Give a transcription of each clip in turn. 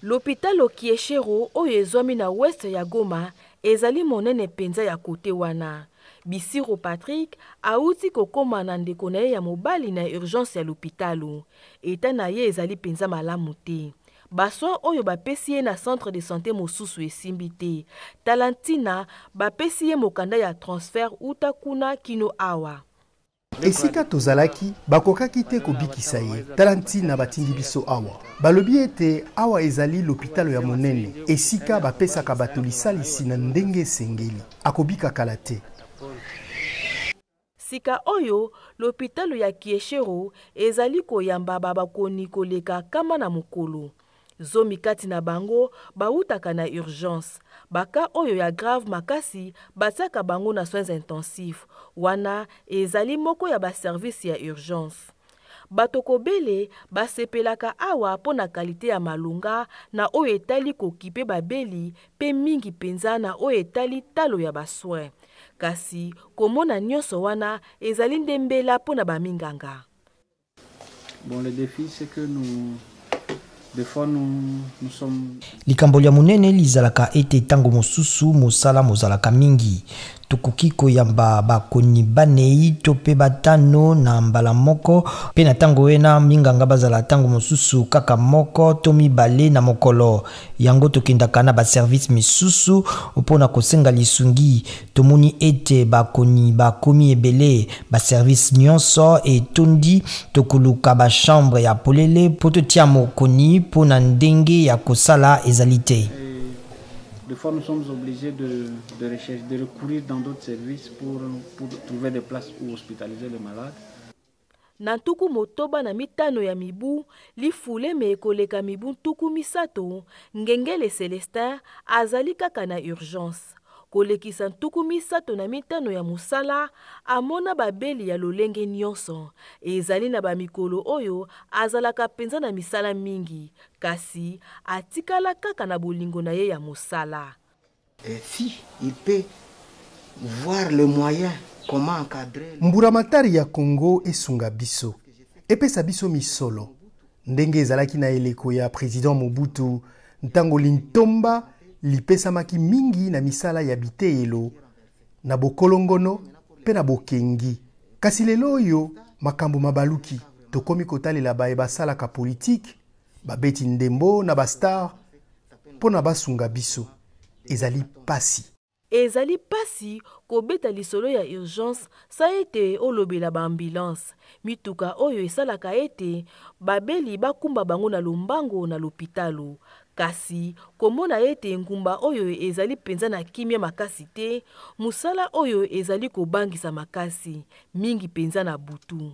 Lopitalo Kyeshero oyo ezwami na ouest ya Goma ezali monene mpenza ya kote wana. Bisiro Patrick awuti kokoma na ndeko na ye ya mobali na urgence ya lopitalo. Etat na ye ezali mpenza malamu te. Ba soins oyo bapesi ye na centre de sante mosusu esimbi te. Tala ntina bapesi ye mokanda ya transfert uta kuna kino awa. Esika tozalaki, bakokaki te kobikisa ye. Tala ntina batindi biso awa. Balobi ete awa ezali lopitalo ya monene, esika bapesaka bato lisalisi na ndenge esengeli. Akobika kala te. Sika oyo, lopitalo ya Kyeshero ezali koyamba ba bakoni koleka kama na mokolo. Zomi kati na bango bawutaka na urgence. Ba cas oyo ya grave makasi batiaka bango na soins intensifs. Wana ezali moko ya ba services ya urgence. Bato kobele basepelaka awa mpo na kalite ya malonga na oyo etali kokipe babeli mpe mingi mpenza na oyo etali talo ya ba soins. Kasi komona nionso wana ezali nde mbela mpo na ba minganga. Bon, le défi, c'est que nous, des fois, nous, nous sommes. Likambo lya monene lizalaka ete ntango mosusu mosala mozalaka mingi. Tokoki koyamba bakoni banei to mpe batano na mbala moko, mpe na ntango ena minganga bazala ntango mosusu kaka moko to mibale na mokolo. Yango tokendaka na ba services misusu mpo na kosenga lisungi. Tomoni ete bakoni bakomi ebele, ba services nionso etondi. Tokoluka ba chambres ya polele mpo totia mokoni mpo na ndenge ya kosala ezali te. Des fois, nous sommes obligés de, de rechercher, de recourir dans d'autres services pour, pour trouver des places où hospitaliser les malades. Na 65 ya mibu, lifuleme ekoleka mibu 30, Ngengele Celestin azali kaka na urgence. Kolekisa 35 ya mosala, amona babeli ya lolenge nyonso. Ezali na ba mikolo oyo azalaka mpenza na misala mingi, kasi atikala kaka na bolingo na ye ya mosala. Si il peut voir le moyen comment encadrer. Mburamatari ya Congo esunga biso, epesa biso misolo ndenge ezalaki na eleko ya President Mobutu ntango lintomba lipesamaki mingi na misala ya biteyelo, na bokolongono mpe na bokengi. Kasi lelo oyo makambo mabaluki, tokomi kotalela baye basalaka politiki, babeti ndembo na ba stars mpo na basunga biso. Ezali pasi. Ezali pasi kobeta lisolo ya urgence sans ete olobela ba ambulance, mituka oyo esalaka ete babeli bakumba bango na lombango na lopitalo. Kasi, komona ete engumba oyo ezali mpenza na kimia makasi te, mosala oyo ezali kobangisa makasi, mingi mpenza na butu.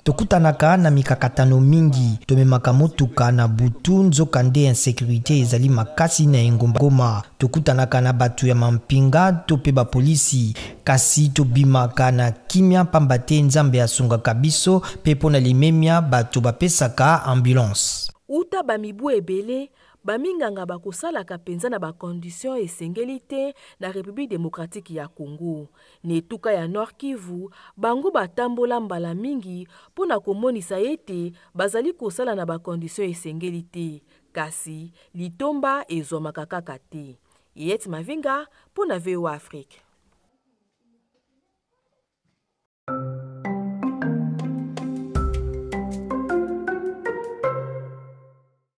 Tokutanaka na mikakatano mingi, tomemaka motuka na butu nzokande insecurite ezali makasi na engumba Goma. Tokutanaka na bato ya mampinga to mpe bapolisi, kasi tobimaka na kimia pamba te Nzambe asungaka biso mpe mpo na limemia bato bapesaka ambulance. Uta ba mibu ebele, ba minganga bakosalaka mpenza na ba conditions esengeli te na Republique democratique ya Congo. Na etuka ya Nord-Kivu, bango batambola mbala mingi mpo na komonisa ete bazali kosala na ba conditions esengeli te, kasi litomba ezwamaka kaka te. Yeyette Mavinga mpo na VOA Afrique.